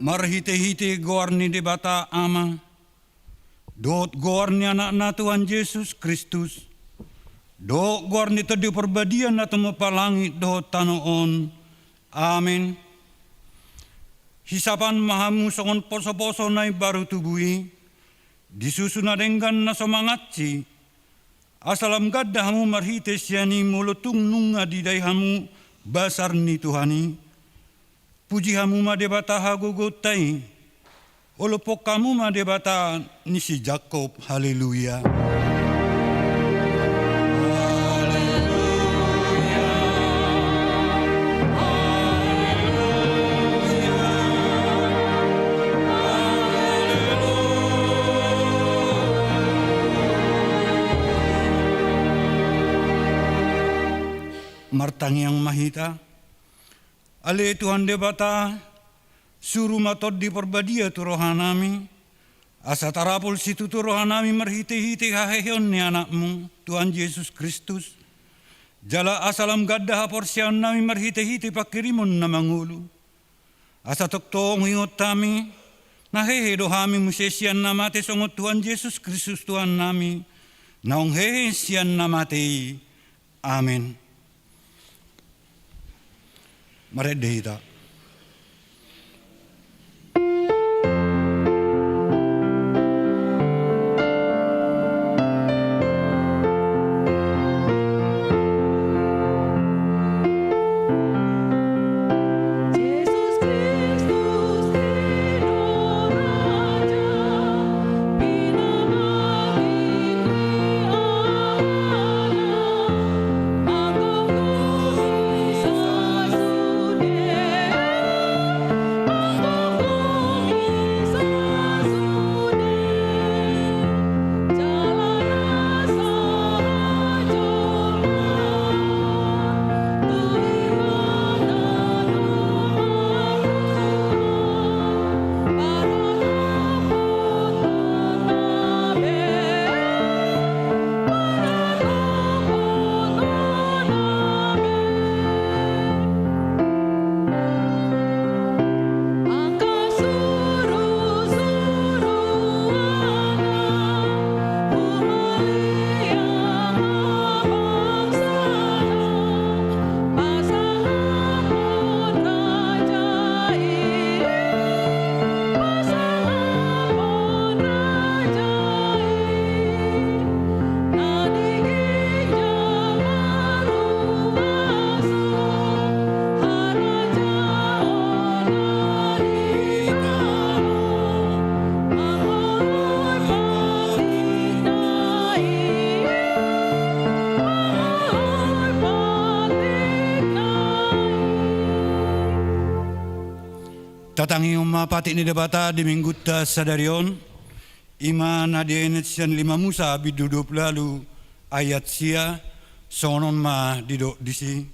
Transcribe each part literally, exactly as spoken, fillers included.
Marhite-hite goar ni Debata Ama, dohot goar ni Anakna Tuhan Jesus Kristus, dohot goar ni Tondi Parbadia na tumompa langit dohot tano on. Amen. Hisapan ma hamu songon poso-poso na imbaru tubu i, di susu na denggan na so mangansi, asa lam ganda hamu marhite sian i molo tung nunga didai hamu basar ni Tuhan i. Puji hamu ma Debata hagogoonta i. Olophon hamu ma Debata ni si Jakob. Haleluya. Martangiang ma hita. Ale Tuhan Debata, suru ma Tondi Parbadia tu rohanami, asa tarapul situtu rohanami marhite-hite haheheon ni Anakmu, Tuhan Jesus Kristus. Jala asa lam ganda haporseaonnami marhite-hite panghirimon na mangolu. Asa tongtong huingot hami, na hehe do hami muse sian na mate songon Tuhan Jesus Kristus Tuhannami, naung hehe sian na mate i. Amen. Marende hita. Tatangihon ma patik ni Debata di Minggunta sadari on, i ma na dienet sian lima Musa bindu dua pulu ualu ayat sia, songon on ma didok disi.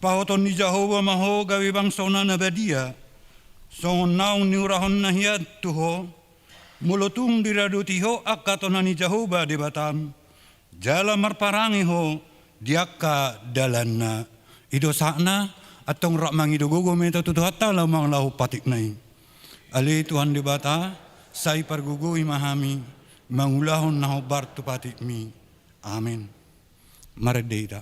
Pahoton ni Jahowa ma ho gabe bangsona na badia, songon naung niurahonna hian tu ho, molo tung diradoti ho angka tona ni Jahowa Debatam, jala marparange ho di angka dalanna. I do sahatna, antong rap mangido gogo ma hita tu Tuhanta laho mangalahon patikna i. Ale Tuhan Debata, sai pargogoi ma hami mangulahon na hombar tu patikmi. Amen. Marende hita.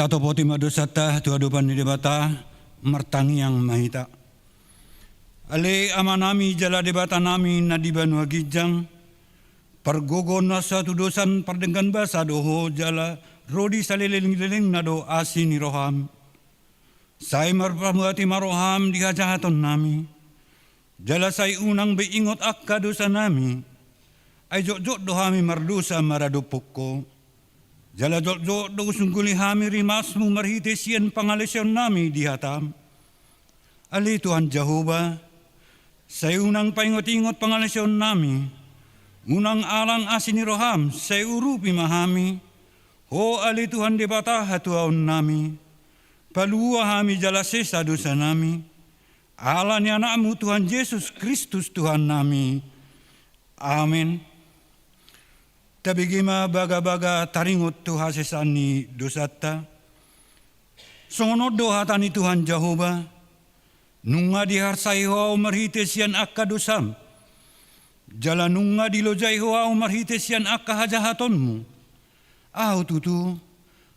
Topoti ma dosanta tu adopan ni Debata, martangiang ma hita. Ale Amanami jala Debatanami na di banua ginjang, pargogo na so hatudosan pardenggan basa do Ho jala ro di salelenglelengna do asi ni roham. Sai marpamuati ma roham di hajahatonnami. Jala sai unang be ingot angka dosanami. Ai jotjot do hami mardosa maradophon Ho. Jala jotjot do husungguli hami rimasmu marhite sian pangaleseonnami di hatam. Ale Tuhan Jahowa, sai unang paingot-ingot pangaleseonnami. Unang alang asi ni roham, sai urupi ma hami. Ho ale Tuhan Debata hatuaonnami. Palua hami jala sesa dosanami. Ala ni Anakmu Tuhan Jesus Kristus Tuhannami. Amen. Tabege ma bagabaga taringot tu hasesaan ni dosanta. Songon on do hata ni Tuhan Jahowa. Nunga diharsai Ho ahu marhite sian angka dosam. Jala nunga dilojai Ho ahu marhite sian angka hajahatonmu. Ahu tutu,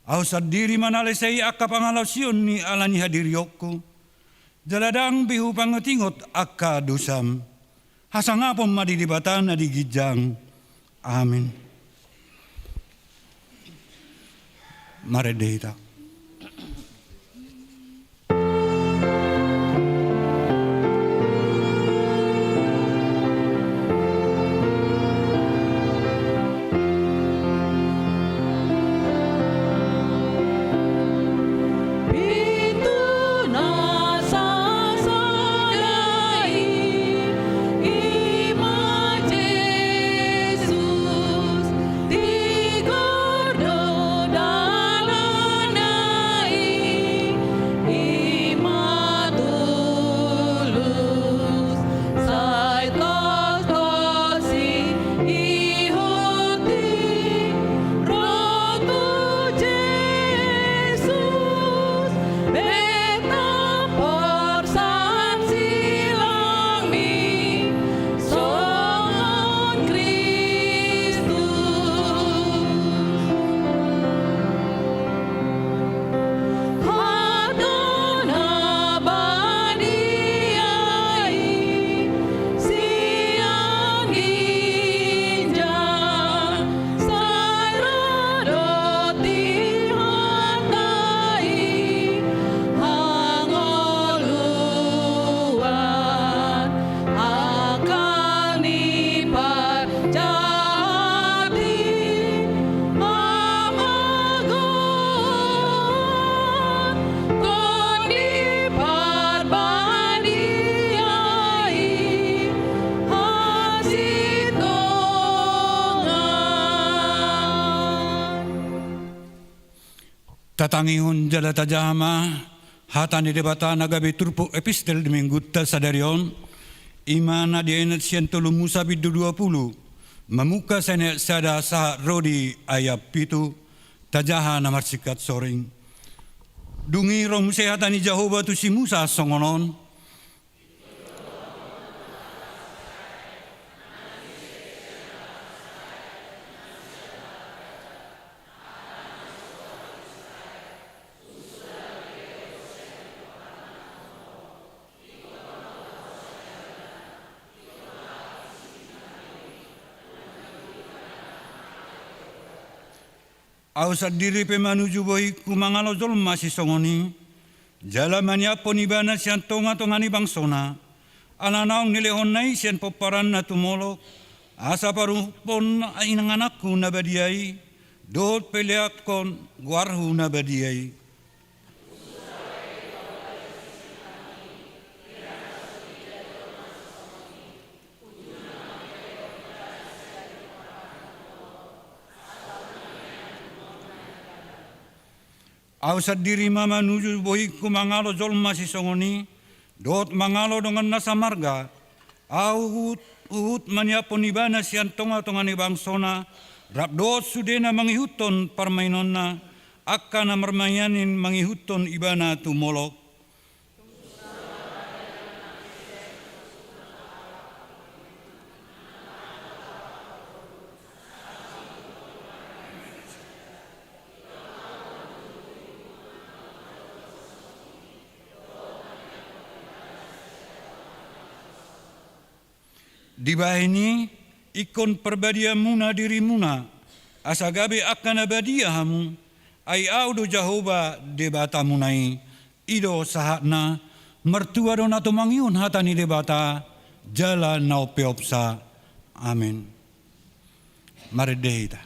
ahu sandiri manalesei angka pangalaosion ni ala ni hadirionku. Jala ndang be hupaingot-ingot angka dosam. Hasangapon ma di Debata na di ginjang. Amen. Marende hita. Tatangihon jala tajaha ma hata ni Debata na gabe turpuk epistel di minggunta sadari on, i ma na dienet sian tolu Musa bindu dua pulu, mamungka sian ayat sada sahat ro di ayat pitu, tajaha na marsingkat soring. Dung i ro muse hata ni Jahowa tu si Musa songon on. Ahu sandiri pe manuju bohingku mangalo jolma sisongon i, jala maniaphon ibana sian tonga-tonga ni bangsona, ala naung nilehonna i sian pomparanna tu Molok, asa paruhuphon ingananku na badia i, dohot peleaphon goarhu na badia i. Ahu sandiri ma manuju bohingku mangalo jolma sisongon i, dohot mangalo dongan na samarga. Ahu huhut, huhut maniaphon ibana sian tonga-tonga ni bangsona, rap dohot sudena mangihuthon parmainonna, angka na marmain i mangihuthon ibana tu Molok. Dibahen i, ingkon parbadiamuna dirimuna, asa gabe angka na badia hamu, ai Ahu do Jahowa Debatamuna i. I do sahatna. Martua do na tumangihon hata ni Debata jala na umpeopsa. Amen. Marende hita.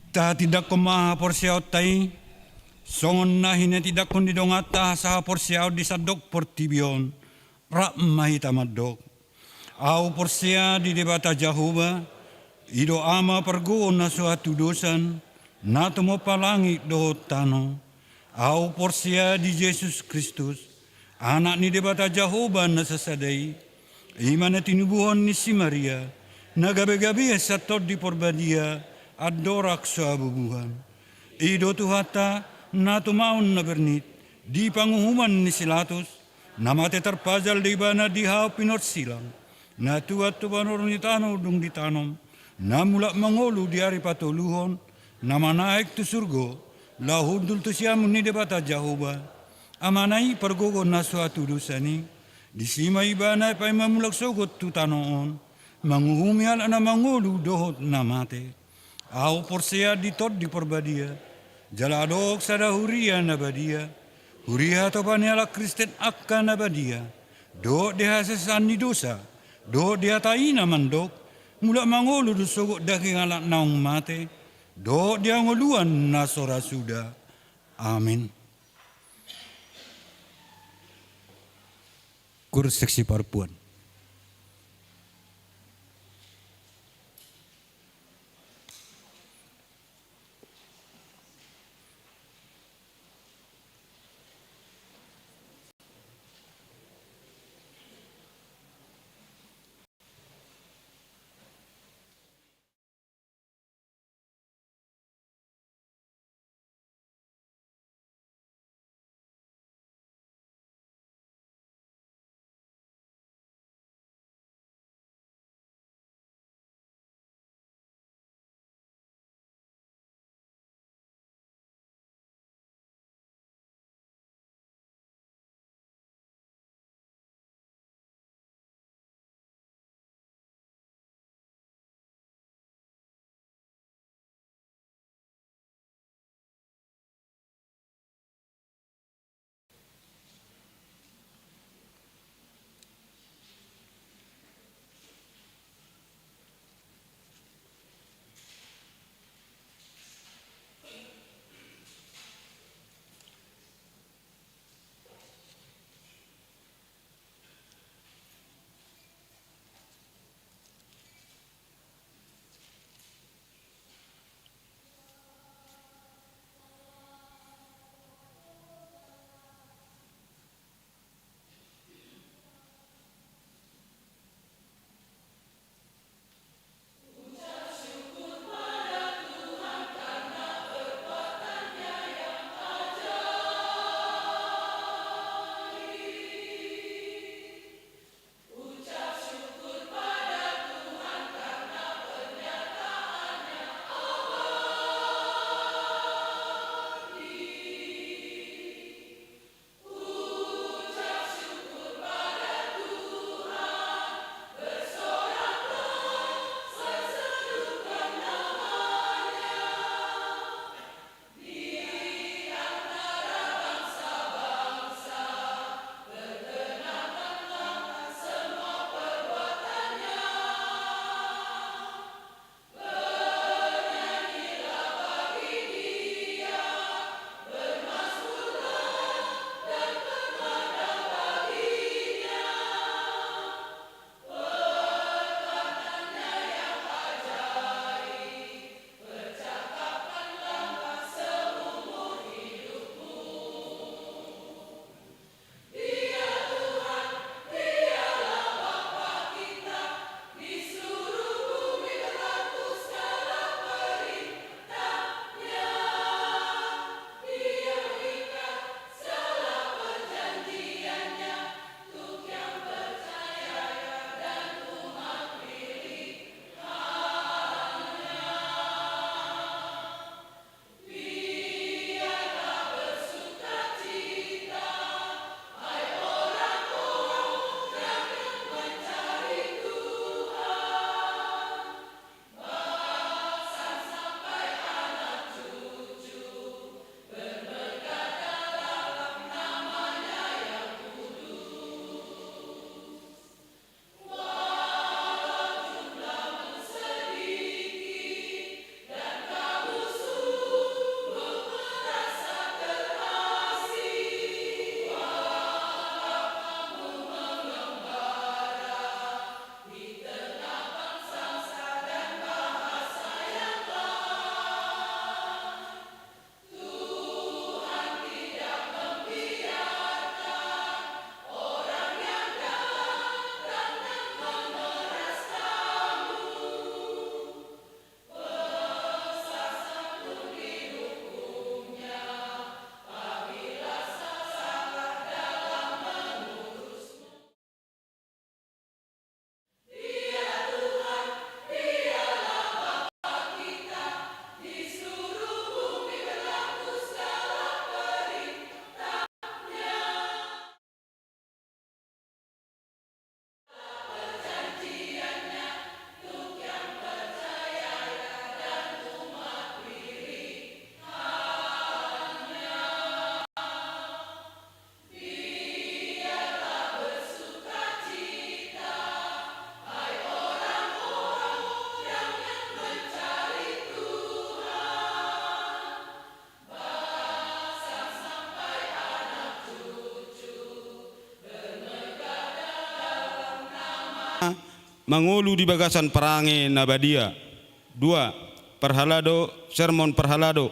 Tahatindangkon ma haporseaonta i, songon na hinatindangkon ni donganta sahaporseaon di sandok portibi on, rap ma hita mandok. Ahu porsea di Debata Jahowa, i do Ama pargogo na so hatudosan, na tumompa langit dohot tano. Ahu porsea di Jesus Kristus, Anak ni Debata Jahowa na sasada i, i ma na tinubuhon ni si Maria, na gabe-gabean sian Tondi Porbadia, andorang so habubuhan. I do Tuhanta, na tumaon na bernit, di panguhuman ni si Latus, na mate tarpajal do Ibana di hau pinorsilang, na tuat tu panorang ni tano dung ditanom, na mulak mangolu di ari patoluhon, na manaek tu surgo, laho hundul tu siamun ni Debata Jahowa, Amana i pargogo na so hatudosan i, disi ma Ibana paima mulak sogot tu tano on, manguhumi halak na mangolu dohot na mate. Ahu porsea di Tondi Porbadia, jala adong sada huria na badia, huria hatopan ni halak Kristen angka na badia, dohot di hasesaan ni dosa, dohot di hata i na mandok, mulak mangolu do sogot daging halak naung mate, dohot di hangoluan na so ra suda. Amen. Kur seksi parpuan. mangolu di bagasan parange na badia. Dua, parhalado, sermon parhalado.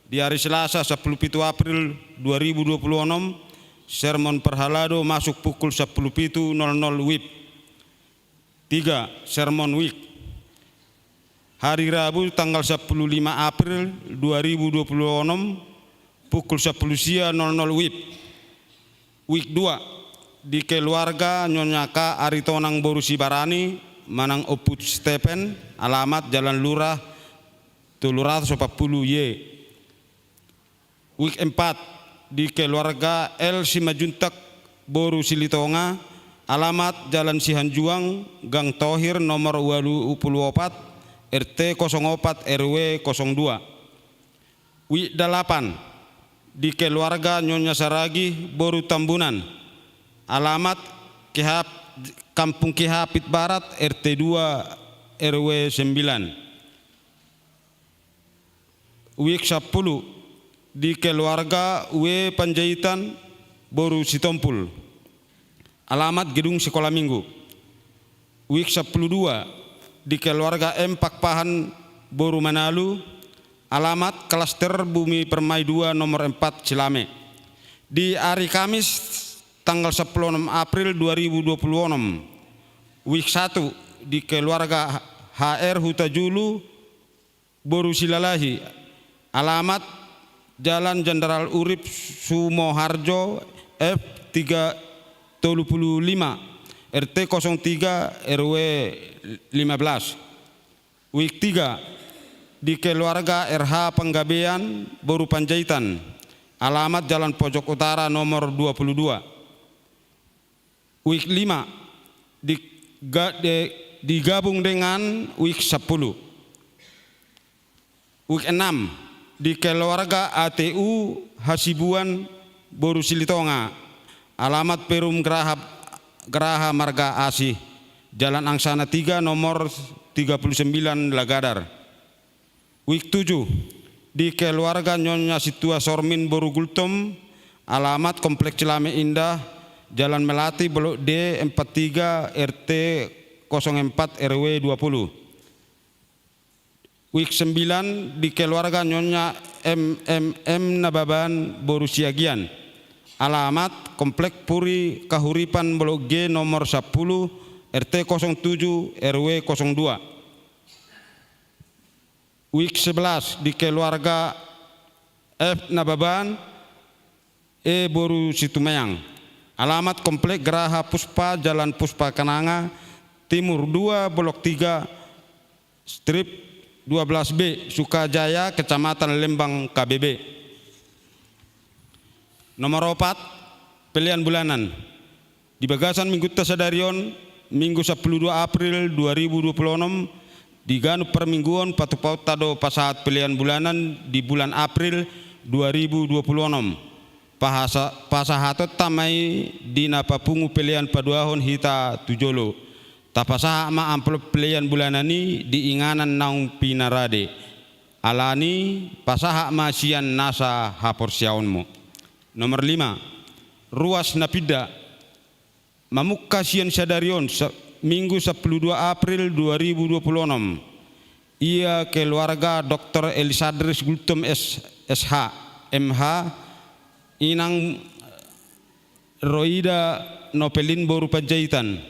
Di ari Selasa sampulu pitu April dua ribu dua pulu onom, sermon parhalado masuk pukul sampulu pitu nol nol wib. Tiga, sermon wib. Hari Rabu tanggal sampulu lima April dua ribu dua pulu onom, pukul sampulu sia nol nol wib. Wib dua, di keluarga Nyonya K. Aritonang boru Sibarani, manang Ompu Stepen, alamat Jalan Lurah tolu ratus opat pulu Y. Wib empat, di keluarga L. Simanjuntak boru Silitonga, alamat Jalan Sihanjuang, Gang Tohir nomor ualu pulu opat, R T kosong opat, R W kosong dua. Wib dalapan, di keluarga Nyonya Saragih boru Tambunan, alamat Kihap-, Kampung Kihapit Barat, R T dua, R W sembilan. Wib sampulu, di keluarga W. Panjaitan boru Sitompul, alamat Gedung Sekolah Minggu. Wib sampulu dua, di keluarga M. Pakpahan boru Manalu, alamat Klaster Bumi Permai dua nomor empat Cilame. Di ari Kamis tanggal sampulu onom April dua ribu dua pulu onom, wib satu, di keluarga H R Hutajulu boru Silalahi, alamat Jalan Jenderal Urib Sumoharjo, F tiga, tolu pulu lima, R T kosong tiga, R W lima belas. Wib tiga, di keluarga R H Panggabean boru Panjaitan, alamat Jalan Pojok Utara nomor dua pulu dua. Wib lima, di ga-, de-, digabung dengan wib sampulu. Wib enam, di keluarga A T U Hasibuan boru Silitonga, alamat Perum Graha, Graha Marga Asih, Jalan Angsana tiga nomor tiga pulu sembilan Lagadar. Wib tujuh, di keluarga Nyonya Situa Sormin boru Gultom, alamat Komplek Cilame Indah, Jalan Melati, Blok D empat tiga, R T kosong empat, R W dua puluh. Wib sembilan, di keluarga Nyonya M M M Nababan boru Siagian, alamat Komplek Puri Kahuripan, Blok G nomor sampulu, R T kosong tujuh, R W kosong dua. Wib sebelas, di keluarga F Nababan, E boru Situmeang. Alamat Komplek Graha Puspa, Jalan Puspa Kenanga, Timur dua, Blok tiga, strip dua belas B, Sukajaya, Kecamatan Lembang, K B B. Nomor opat, pelean bulanan. Di bagasan minggunta sadari on, Minggu sampulu dua April dua ribu dua pulu onom, di ganup parmingguon patupaonta do pasahat pelean bulanan di bulan April dua ribu dua pulu onom. Pahasa-, pasahatonta ma i di na papungu pelean paduahon hita tu jolo. Tapasahat ma amplop pelean bulanan i di inganan naung pinarade. Alani pasahat ma sian nasa haporseaonmu. Nomor lima, ruas na pinda. Mamungka sian sadari on, sa-, Minggu sampulu dua April dua ribu dua pulu onom, ia keluarga Doktor Elisandris Gultom S-, S H, M H, inang Roida Nopelin boru Panjaitan,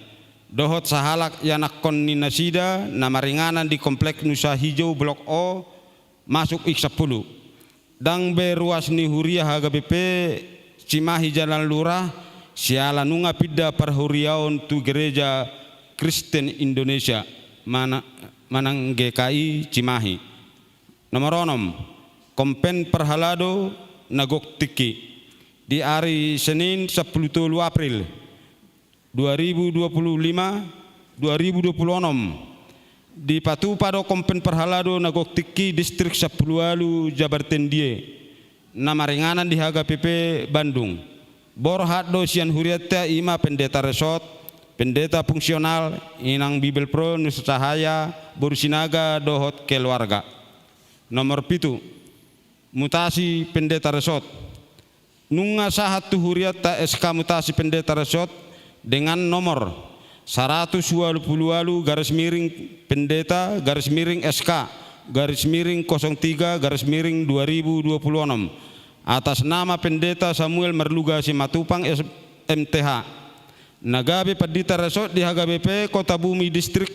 dohot sahalak ianakhon ni nasida na maringanan di Komplek Nusa Hijau Blok O, masuk wib sampulu. Ndang be ruas ni huria H K B P Cimahi Jalan Lurah, siala nunga pinda parhuriaon tu Gereja Kristen Indonesia, mana-, manang G K I Cimahi. Nomor onom, Kompen Parhalado na gok tingki. Di ari Senin sampulu tolu April dua ribu dua pulu lima, dua ribu dua pulu onom, dipatupa do Kompen Parhalado na gok tingki Distrik sampulu ualu Jabar Tendie, na maringanan di H K B P Bandung. Borhat do sian hurianta, i ma Pendeta Resort, Pendeta Fungsional, Inang Bibelvrouw Nusa Cahaya boru Sinaga dohot keluarga. Nomor pitu, mutasi Pendeta Resort. Nunga sahat tu hurianta S K mutasi Pendeta Resort dengan nomor saratus ualu pulu ualu garis miring Pendeta garis miring S K garis miring kosong tiga garis miring dua ribu dua pulu onom, atas nama Pendeta Samuel Marluga Simatupang, M T H, na gabe pandita resort di H K B P Kota Bumi Distrik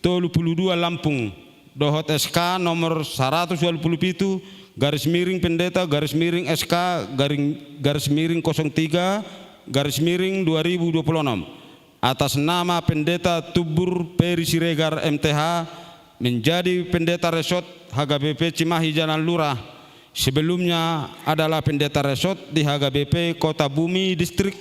tolu pulu dua Lampung, dohot S K nomor saratus ualu pulu pitu garis miring Pendeta garis miring S K garing, garis miring kosong tiga garis miring dua ribu dua pulu onom, atas nama Pendeta Tumbur Peri Siregar, M T H, menjadi pendeta resort H K B P Cimahi Jalan Lurah. Sebelumnya adalah pendeta resort di H K B P Kota Bumi Distrik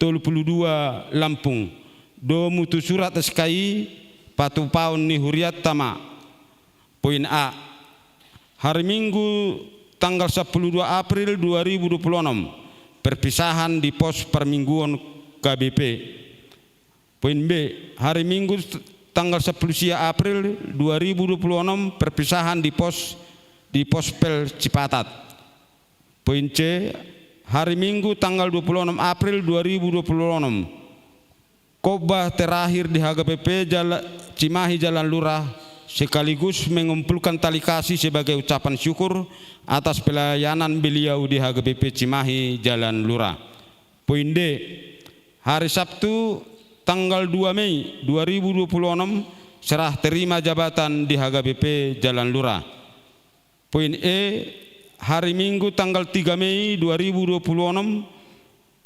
tolu pulu dua Lampung. Domu tu surat S K I, patupaon ni hurianta ma. Poin A, hari Minggu tanggal sampulu dua April dua ribu dua pulu onom, perpisahan di pos parmingguon K B P. Poin B, hari Minggu tanggal sampulu sia April dua ribu dua pulu onom, perpisahan di pos, di Pospel Cipatat. Poin C, hari Minggu tanggal dua pulu onom April dua ribu dua pulu onom, khotbah terakhir di H K B P Jala-, Cimahi Jalan Lurah, sekaligus mengumpulkan tali kasih sebagai ucapan syukur atas pelayanan beliau di H K B P Cimahi Jalan Lurah. Poin D, hari Sabtu tanggal dua Mei dua ribu dua pulu onom, serah terima jabatan di H K B P Jalan Lurah. Poin E, hari Minggu tanggal tiga Mei dua ribu dua pulu onom,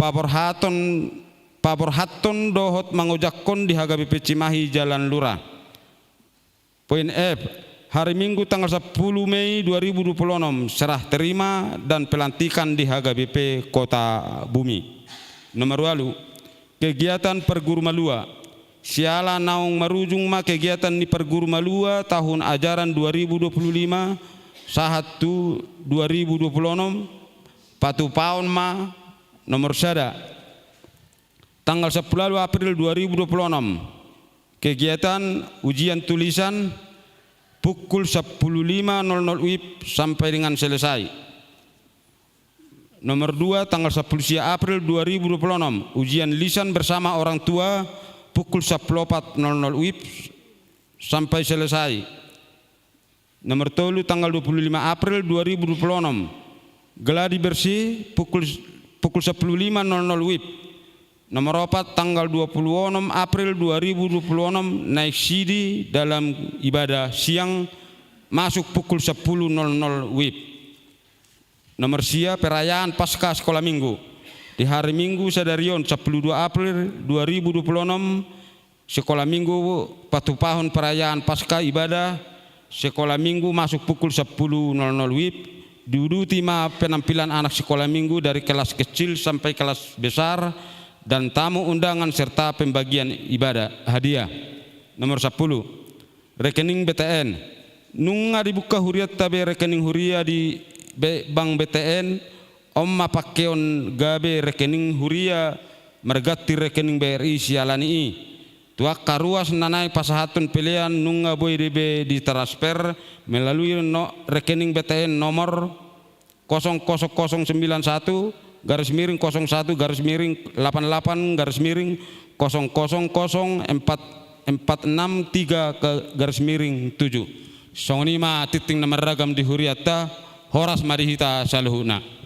paborhathon, paborhathon dohot mangojakhon di H K B P Cimahi Jalan Lurah. Poin F, hari Minggu tanggal sampulu Mei dua ribu dua pulu onom, serah terima dan pelantikan di H K B P Kota Bumi. Nomor ualu, kegiatan perguru malua. Siala naung marujung ma kegiatan ni perguru malua tahun ajaran dua ribu dua pulu lima sahat tu dua ribu dua pulu onom, patupaon ma. Nomor sada, tanggal sampulu ualu April dua ribu dua pulu onom, kegiatan ujian tulisan pukul sampulu lima nol nol WIB sampai dengan selesai. Nomor dua, tanggal sampulu sia April dua ribu dua pulu onom, ujian lisan bersama orang tua pukul sampulu opat nol nol WIB sampai selesai. Nomor tolu, tanggal dua pulu lima April dua ribu dua pulu onom, gladi bersih pukul, pukul sampulu lima nol nol WIB. Nomor opat, tanggal dua pulu onom April dua ribu dua pulu onom, naik sidi dalam ibadah siang masuk pukul sampulu nol nol WIB. Nomor sia, perayaan Paskah Sekolah Minggu. Di hari Minggu sadari on, sampulu dua April dua ribu dua pulu onom, Sekolah Minggu patupahon perayaan Paskah ibadah Sekolah Minggu masuk pukul sampulu nol nol WIB, diuduti ma penampilan anak Sekolah Minggu dari kelas kecil sampai kelas besar, dan tamu undangan serta pembagian ibadah hadiah. Nomor sampulu, rekening B T N. Nunga dibuka hurianta be rekening huria di be-, bank B T N, on ma pangkeon gabe rekening huria marganti rekening B R I siala ni i. Tu angka ruas na naeng pasahathon pelean nunga boi be ditransfer melalui no-, rekening B T N nomor kosong kosong kosong sembilan satu garis miring kosong satu garis miring delapan delapan garis miring kosong kosong kosong empat empat enam tiga ke garis miring tujuh. Songon i ma tingting na marragam di hurianta, horas ma di hita saluhutna.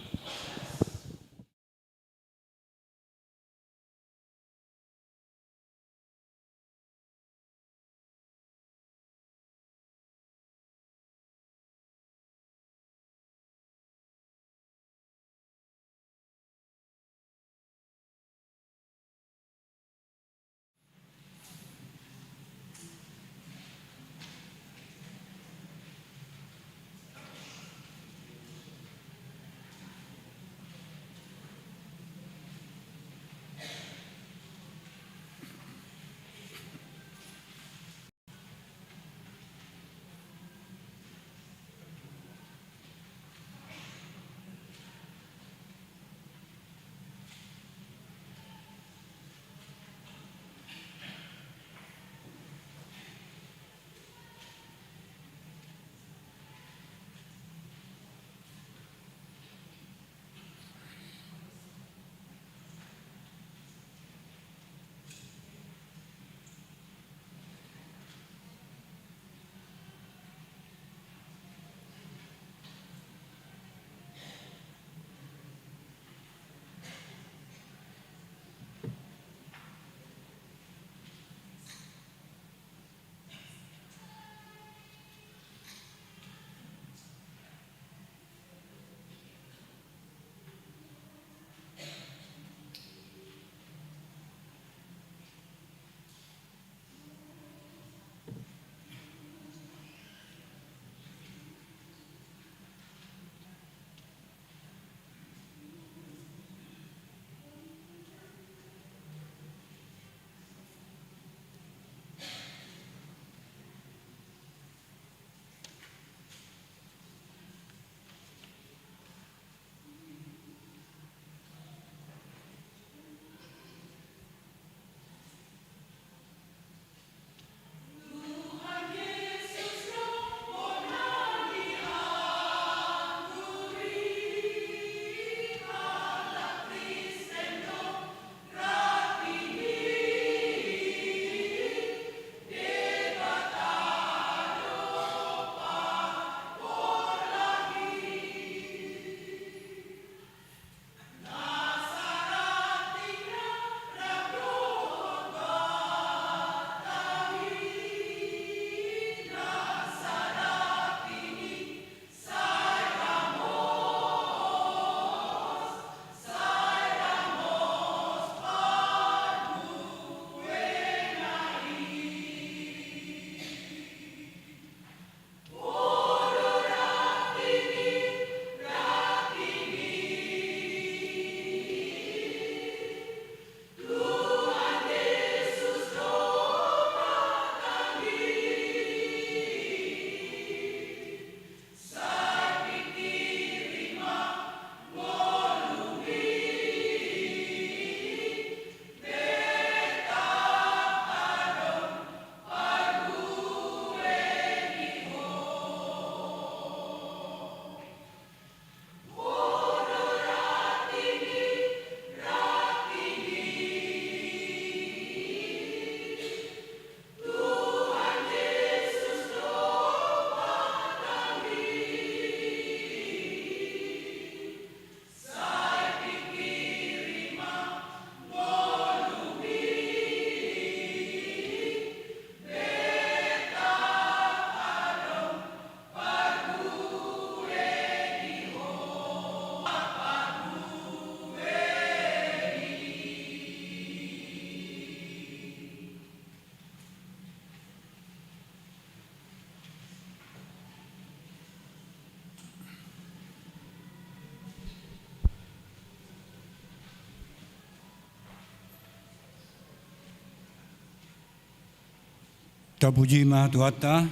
Tapuji ma Tuhanta.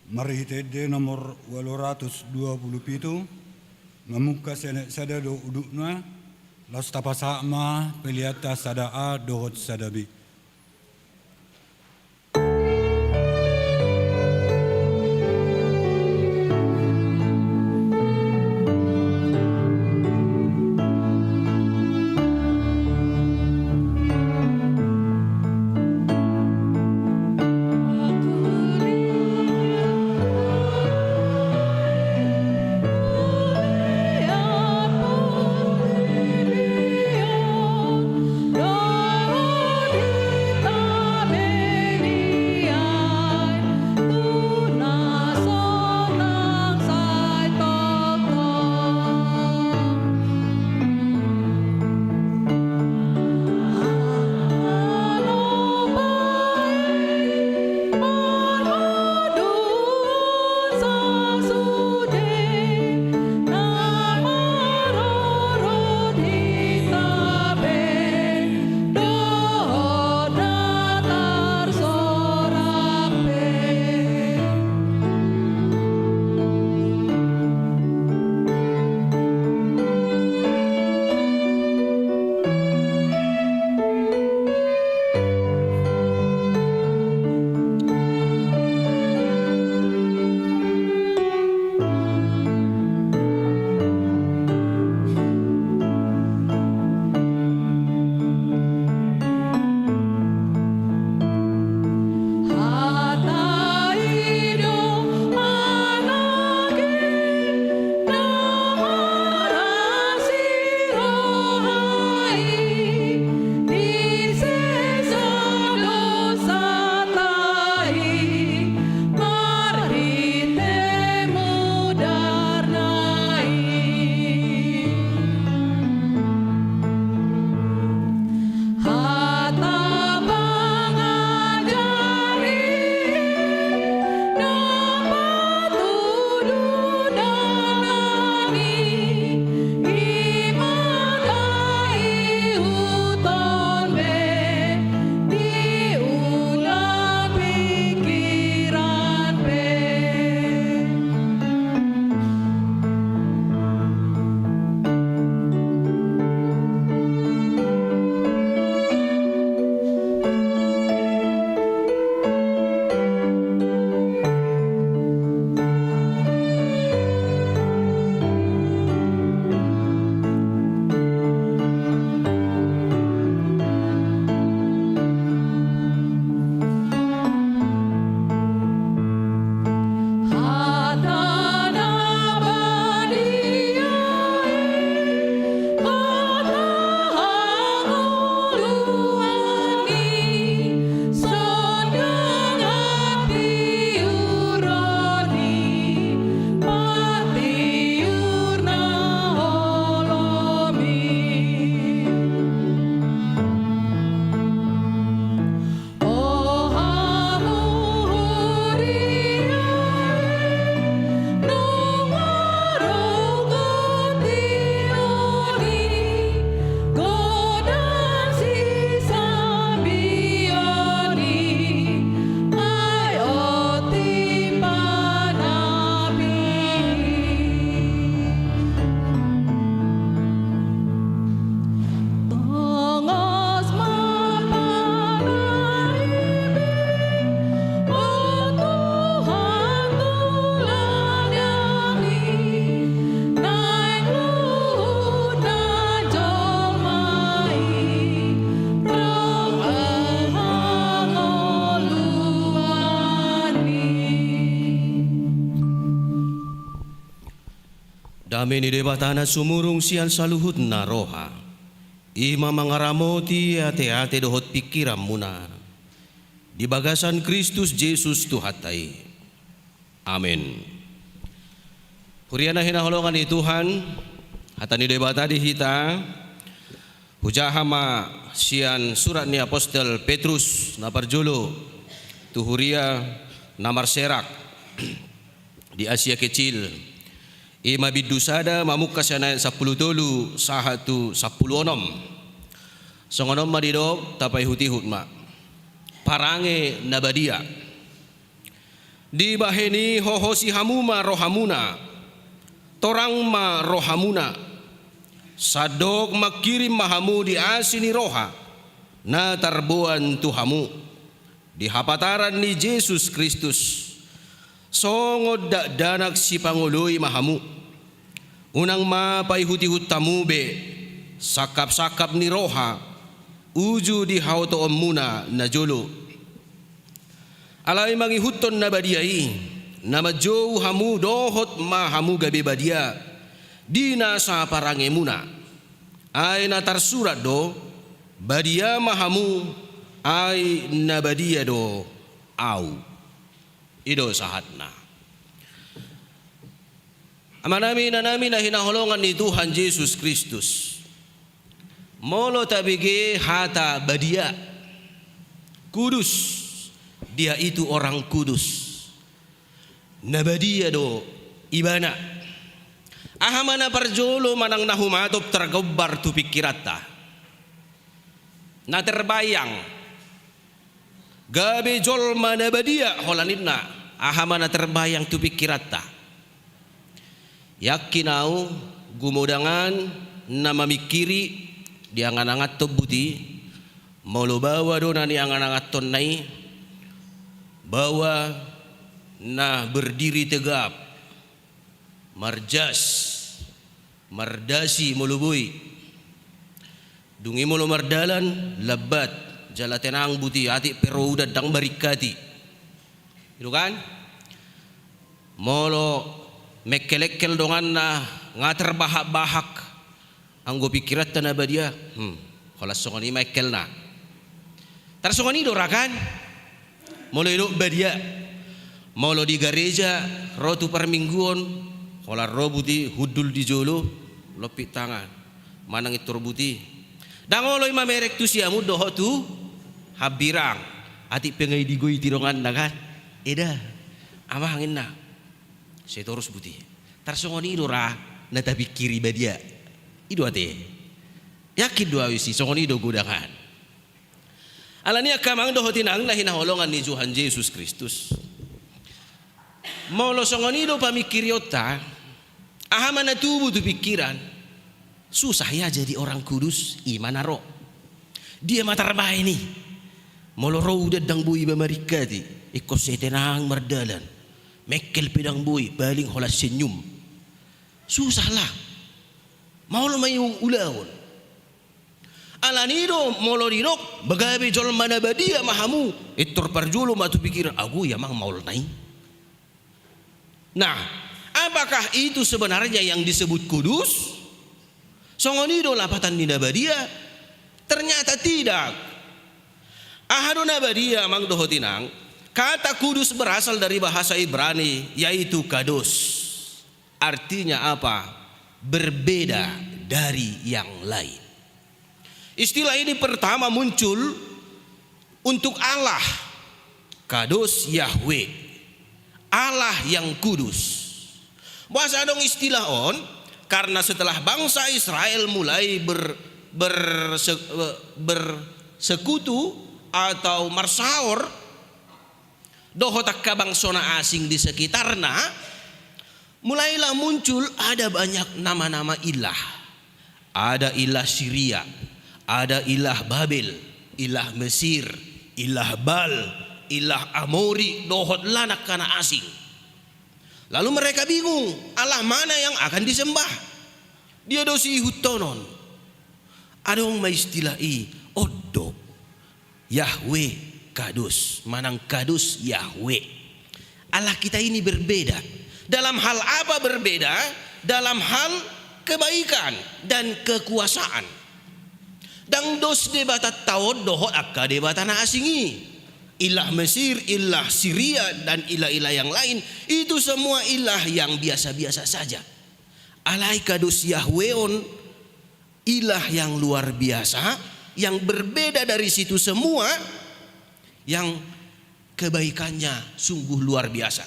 Marhite ende nomor ualu ratus dua pulu pitu, mamungka sian ayat sada do udutna. Laos tapasahat ma peleanta sada A dohot sada B. Dame ni Debata na sumurung sian saluhutna roha, i ma mangaramoti ateate dohot pingkiranmuna di bagasan Kristus Jesus Tuhanta i. Amen. Huria na hinaholongan ni Tuhan, hata ni Debata di hita, hujaha ma sian surat ni apostel Petrus na parjolo tu huria na marserak di Asia Kecil. I ma bindu sada mamungka sian ayat sampulu tolu sahat tu sampulu onom. Songon on ma didok, tapaihutihut ma. Parange na badia. Dibahen i hohosi hamu ma rohamuna, torang ma rohamuna. Sandok mangkirim ma hamu di asi ni roha na tarboan tu hamu di hapataran ni Jesus Kristus. Songon dakdanak sipangoloi ma hamu. Unang ma paihutihut hamu be sangkapsangkap ni roha uju di haotoonmuna na jolo. Alai mangihuthon na badia i, na manjou hamu dohot ma hamu gabe badia di nasa parangemuna. Ai na tarsurat do: Badia ma hamu, ai na badia do Ahu. I do sahatna. Amanami, inanami na hinaholongan ni Tuhan Jesus Kristus, molo tabege hata badia, kudus, dia itu orang kudus, na badia do ibana. Aha ma na parjolo manang na humatop targombar tu pingkiranta? Na terbayang gabe jolma na badia holan ninna. Aha ma na terbayang tu pingkiranta? Yakin ahu, gumodangan na mamingkiri, diangananganhon buti, molo baoa do na niangananganhonna i, baoa na berdiri tegap, marjas, mardasi molo boi. Dung i molo mardalan, lambat jala tenang buti, atik pe ro udan ndang maringkati. I do kan? Molo mengkelengkel donganna, nga terbahakbahak, anggo pingkiranta na badia, hmm, holan songon i ma engkelna. Tarsongon i do ra kan? Molo didok badia, molo di gareja, ro tu parmingguon, holan ro buti, hundul di jolo, lompit tangan, manang intor buti. Ndang olo i mamereng tu siamun dohot tu hambirang. Atik pe nga i digoiti donganna kan? Eda, amang, ninna. Sai torus buti. Tarsongon i do ra na tapingkiri badia. I do ate. Yakin do ahu disi, songon i do gumodangan. Alani i angka amang dohot inang na hinaholongan ni Tuhan Jesus Kristus, molo songon i do pamingkirionta, aha ma na tubu tu pingkiran? Susah ya jadi orang kudus, i ma na ro. Dia ma tarbahen i? Molo ro udan ndang boi iba maringkati, ingkon sai tenang mardalan. Mengkel pe ndang boi, paling holan senyum. Susah lah. Maol ma i ulaon. Alani i do molo didok, gabe jolma na badia ma hamu, intor parjolo ma tu pingkiran, ago i amang maolna i. Nah, apakah itu sebenarnya yang disebut kudus? Songon i do lapatan ni na badia? Ternyata tidak. Aha do na badia, amang dohot inang? Kata kudus berasal dari bahasa Ibrani, yaitu kados. Artinya apa? Berbeda dari yang lain. Istilah ini pertama muncul untuk Allah, kados Yahweh, Allah yang kudus. Boasa adong istilah on? Karena setelah bangsa Israel mulai ber-, berse-, bersekutu atau marsaor dohot angka bangso na asing di sekitarna, mulailah muncul ada banyak nama-nama ilah. Ada ilah Siria, ada ilah Babel, ilah Mesir, ilah Baal, ilah Amori, dohot lan angka na asing. Lalu mereka bingung, Allah mana yang akan disembah? Dia do siihuthonon. Adong ma istilah i, on do. Yahweh kados, manang kados Yahweh. Allah kita ini berbeda. Dalam hal apa berbeda? Dalam hal kebaikan dan kekuasaan. Ndang dos Debatanta on dohot angka debata na asing i. Ilah Mesir, ilah Siria, dan ilah-ilah yang lain, itu semua ilah yang biasa-biasa saja. Alai kados Yahweh on, ilah yang luar biasa, yang berbeda dari situ semua, yang kebaikannya sungguh luar biasa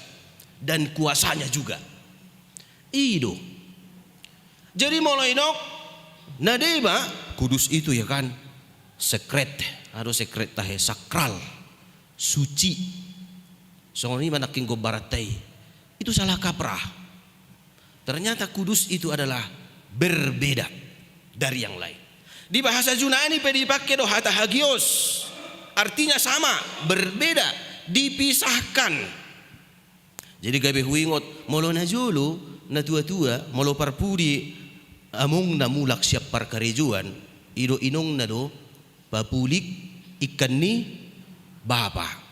dan kuasanya juga. I do. Jadi molo didok na deba, kudus itu ya kan, sekret, aduh, sekret tahe, sakral, suci. Songon i ma nangkin gombaranta i. Itu salah kaprah. Ternyata kudus itu adalah berbeda dari yang lain. Di bahasa Junani pe dipake do hata hagios, artinya sama, berbeda, dipisahkan. Jadi gabe huingot, molo na jolo, na tua-tua, molo parpudi amongna mulak sian parkarejoan, i do inongna do papulik ikan ni bapa.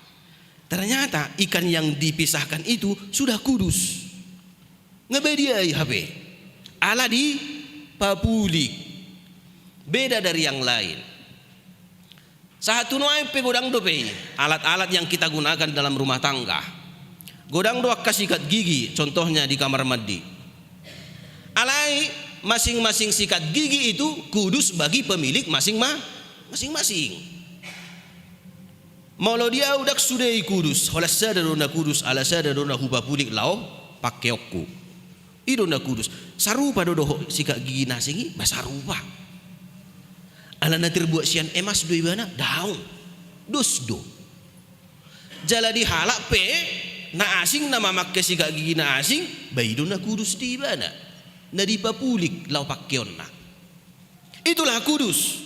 Ternyata ikan yang dipisahkan itu sudah kudus. Ngebediai hape. Ala dipapulik. Beda dari yang lain. Sahat tu nuaeng pe godang dope i alat-alat yang kita gunakan dalam rumah tangga. Godang do angka sikat gigi, contohnya di kamar mandi. Alai masing-masing sikat gigi itu kudus bagi pemilik masing-ma-, masing-masing. Molo di au ndang sude i kudus, holan sada do na kudus, ala sada do na hupapulik laho pakeonku. I do na kudus. Sarupa do dohot sikat gigi na asing i, ba sarupa. Ala na terbuat sian emas do ibana, daong. Dos do. Jala di halak pe, na asing na mamake sikat gigi na asing, ba i do na kudus di ibana. Na dipapulik laho pakeonna. Itulah kudus.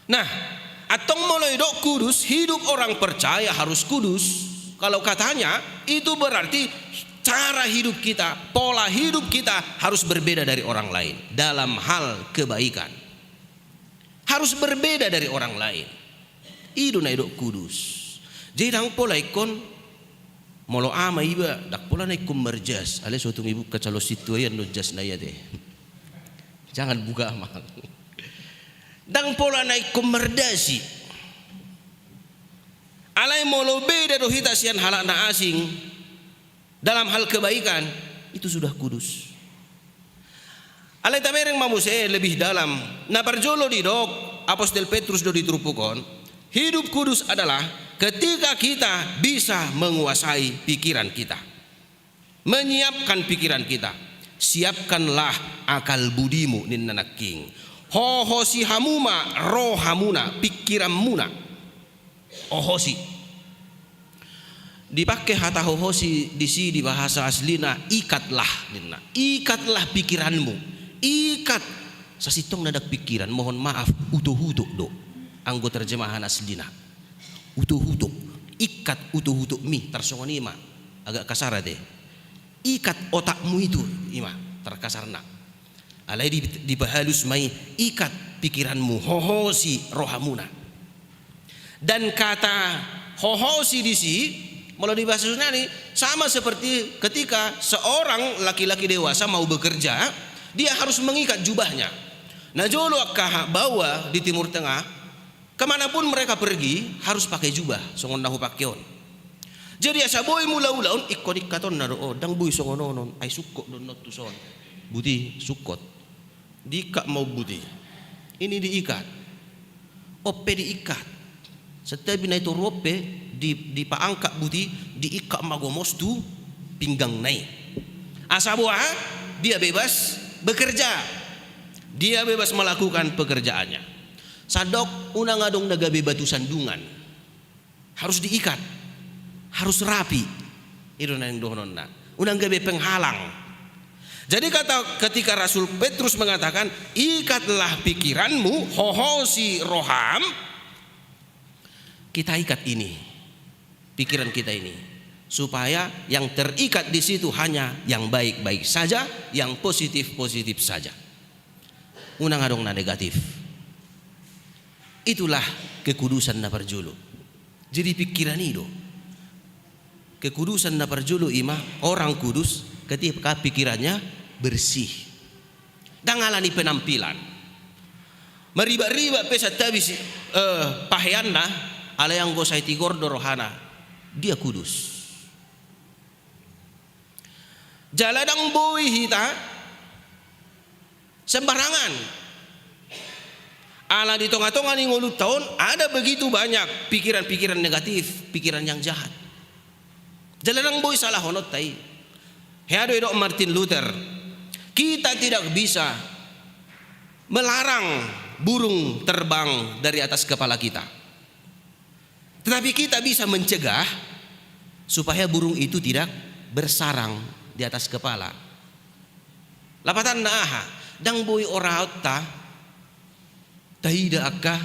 Nah, antong molo didok kudus, hidup orang percaya harus kudus. Kalau katanya, itu berarti cara hidup kita, pola hidup kita harus berbeda dari orang lain dalam hal kebaikan. Harus berbeda dari orang lain. I do na didok kudus. Jadi ndang pola ingkon, molo ama iba, ndang pola na ingkon marjas, alai so tung dibuka calon sintua i annon jasna i ate. Jangan buka amal. Ndang pola na ingkon mardasi. Alai molo beda do hita sian halak na asing dalam hal kebaikan, itu sudah kudus. Alai tabereng ma muse lebih dalam. Na parjolo didok Apostel Petrus do di turpuk on, hidup kudus adalah ketika kita bisa menguasai pikiran kita. Menyiapkan pikiran kita. Siapkanlah akal budimu, ninna nangkin. Hohosi hamu ma rohamuna, pikiranmuna. Hohosi. Dipake hata hohosi disi di bahasa aslina, ikatlah, ninna. Ikatlah pikiranmu. Ikat. Sasintongna ndang pikiran, mohon maaf, utok-utok do. Anggo terjemahan aslina. Utok-utok. Ikat utok-utokmi, tarsongon i ma. Agak kasar ate. Ikat otakmu itu, i ma, tarkasarna. Alai di, dipahalus ma i, ikat pikiranmu, hohosi rohamuna. Dan kata hohosi disi, molo di bahasa Yunani, sama seperti ketika seorang laki-laki dewasa mau bekerja, dia harus mengikat jubahnya. Na jolo angka ha-, baoa di Timur Tengah, kemanapun mereka pergi, harus pakai jubah, songon na hupake on. Jadi asa boi mula-ula on, ingkon ikatonna do, o, ndang boi songon on on, ai sungkot do on tuson. Buti, sungkot. Diikat ma on buti. Ini diikat. On pe diikat. Santabi na i toru on pe, di, dipaangkat buti, diikat ma gomos tu pinggangna i. Asa boha, dia bebas bekerja. Dia bebas melakukan pekerjaannya. Sandok, unang adong na gabe batu sandungan. Harus diikat. Harus rapi. I do na naeng dohononna. Unang gabe penghalang. Jadi kata, ketika Rasul Petrus mengatakan, "Ikatlah pikiranmu, hohosi roham," kita ikat ini, pikiran kita ini, supaya yang terikat di situ hanya yang baik-baik saja, yang positif-positif saja. Unang adong na negatif. Itulah kekudusan na parjolo. Jadi pikiran i do. Kekudusan na parjolo i ma orang kudus ketika pikirannya bersih. Ndang ala ni penampilan. Maribak-ribak pe santabi si, eh, paheanna, alai anggo sai tigor do rohana, dia kudus. Jala ndang boi hita sembarangan. Ala di tonga-tonga ni ngolunta on ada begitu banyak pikiran-pikiran negatif, pikiran yang jahat. Jala ndang boi salahononta i. Hea do didok Martin Luther, kita tidak bisa melarang burung terbang dari atas kepala kita. Tetapi kita bisa mencegah Supaya burung itu tidak bersarang di atas kepala. Lapatanna aha? Ndang boi ora on ta, taida angka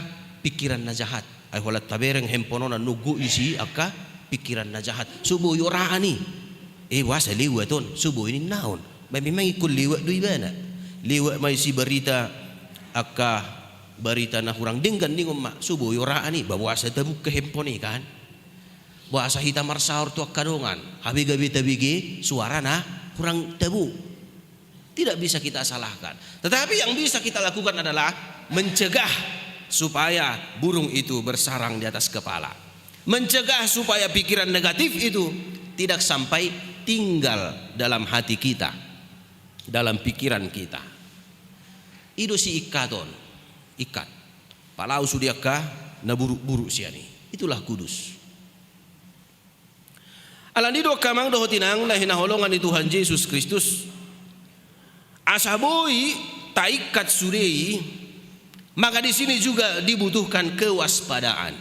pikiran na jahat. Ai holan tabereng handphone on, nunggu isi angka pikiran na jahat. So boi ora on i. Eh, boasa lewat on, so boi ninna on. Ba memang ingkon lewat do ibana. Lewat ma isi barita, angka barita na hurang denggan ningon ma, so boi ora on i. Ba boasa tabuka handphone i kan. Boasa hita marsaor tu angka dongan, hape gabe tabege suara na hurang tabo. Tidak bisa kita salahkan. Tetapi yang bisa kita lakukan adalah mencegah supaya burung itu bersarang di atas kepala. Mencegah supaya pikiran negatif itu tidak sampai tinggal dalam hati kita, dalam pikiran kita. I do si ikkaton, ikkat. Palau sude angka na buruk-buruk sian i. Itulah kudus. Alani do angka amang dohot inang na hinaholongan ni Tuhan Jesus Kristus, asa boi taikkat sude i, maka di sini juga dibutuhkan kewaspadaan.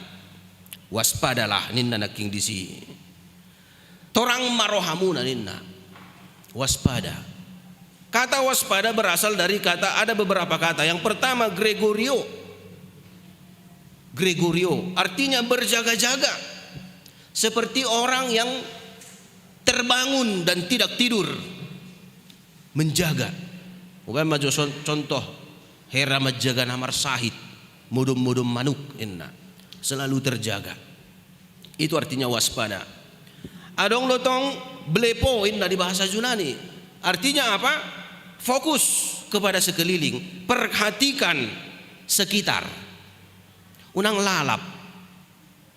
Waspadalah ninna nangkin disi. Torang ma rohamuna ninna. Waspada. Kata waspada berasal dari kata, ada beberapa kata. Yang pertama, gregorio. Gregorio artinya berjaga-jaga, seperti orang yang terbangun dan tidak tidur, menjaga. Umpama jo son-, contoh, hera manjaga na marsahit, modom-modom manuk, inna, selalu terjaga. Itu artinya waspada. Adong do tong blepo, inna, di bahasa Junani. Artinya apa? Fokus kepada sekeliling, perhatikan sekitar. Unang lalap.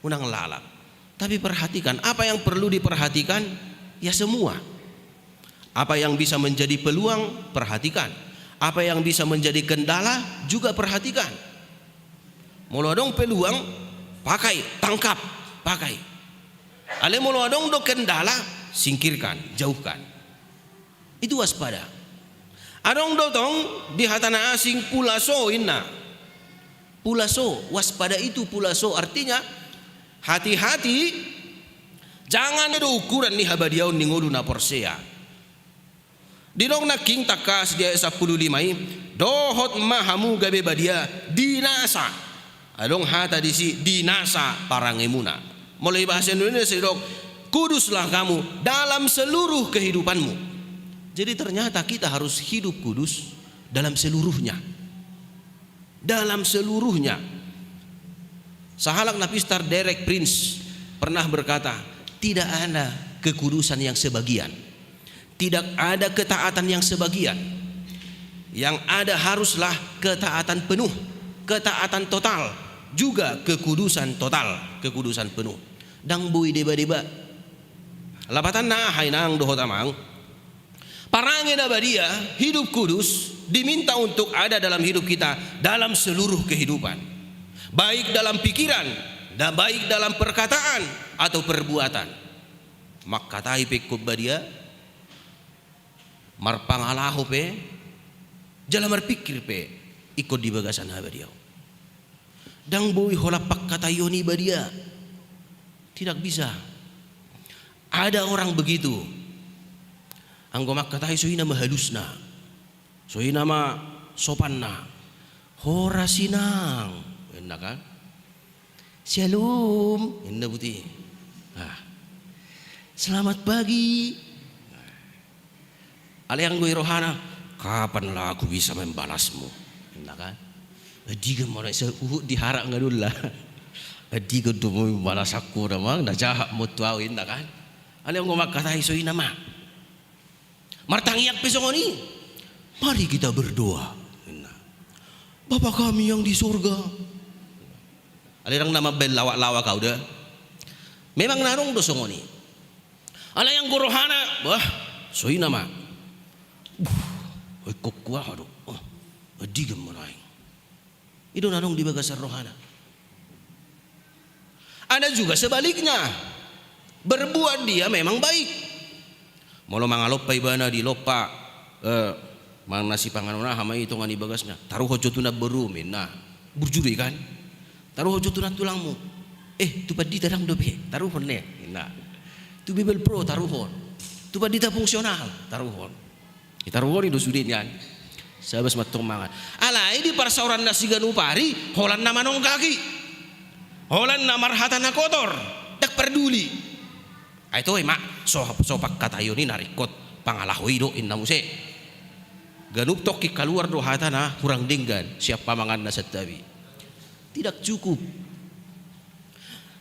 Unang lalap. Tapi perhatikan, apa yang perlu diperhatikan, ya semua. Apa yang bisa menjadi peluang, perhatikan. Apa yang bisa menjadi kendala, juga perhatikan. Molo adong peluang, pakai, tangkap, pakai. Alai molo adong do kendala, singkirkan, jauhkan. Itu waspada. Adong do tong di hata na asing pulaso, inna. Pulaso, waspada itu pulaso, artinya hati-hati, jangan do ukuran ni habadiaon ni ngolu na porsea. Didok nangkin tangkas di ayat sampulu lima i, dohot ma hamu gabe badia di nasa. Adong hata disi, di nasa parangemuna. Molo di bahasa Indonesia didok, kuduslah kamu dalam seluruh kehidupanmu. Jadi ternyata kita harus hidup kudus dalam seluruhnya. Dalam seluruhnya. Sahalak na pistar Derek Prince pernah berkata, tidak ada kekudusan yang sebagian. Tidak ada ketaatan yang sebagian. Yang ada haruslah ketaatan penuh, ketaatan total, juga kekudusan total, kekudusan penuh. Ndang boi deba-deba. Lapatanna aha, inang dohot amang? Parange na badia, hidup kudus, diminta untuk ada dalam hidup kita dalam seluruh kehidupan. Baik dalam pikiran, dan baik dalam perkataan atau perbuatan. Mangkatai pe ingkon badia, marpangalaho pe, jala marpikir pe ingkon di bagasan habadiaon. Ndang boi holan pangkataion i badia. Tidak bisa. Ada orang begitu. Anggo mangkatai, so i nama halusna. So i nama sopanna. Horas inang, inna kan. Syalom, inna buti. Ah. Selamat pagi. Alai anggo i rohana, kapan lah aku bisa membalasmu? Inna kan. Andigan ma naeng, sahuhut di harat nga dula. Andigan do membalas aku, damang na jahat ma tu au, inna kan. Alai anggo mangkatai, so i nama. Martangiang pe songon i. Mari kita berdoa, inna. Bapa kami yang di surga. Alai ndang na mambaen lawak-lawak au da. Memang na adong do songon i. Alai anggo rohana, bah, so i nama. Buh, ingkon kuaha do. Oh, andigan ma naeng. I do na adong di bagasan rohana. Ada juga sebaliknya. Berbuat dia memang baik. Molo mangalompa ibana di lompa, eh, manang na sipanganon aha ma i tongon i bagasna. Taruhon jo tu namborum, inna. Burju do i kan. Taruhon jo tu nantulangmu. Eh, tu pandita ndang dope, taruhon ne, inna. Tu Bibel Pro taruhon. Tu pandita fungsional taruhon. Taruhon i do sude nian. Sabas mantong mangan. Alai di parsaoran na siganup ari, holan na manonggaki. Holan na marhata na kotor. Ndang parduli. Ai toe ma, so, so pangkataion i na ringkot pangalaho i do inna muse. Ganup tongkin kaluar do hata na hurang denggan sian pamanganna santabi. Tidak cukup.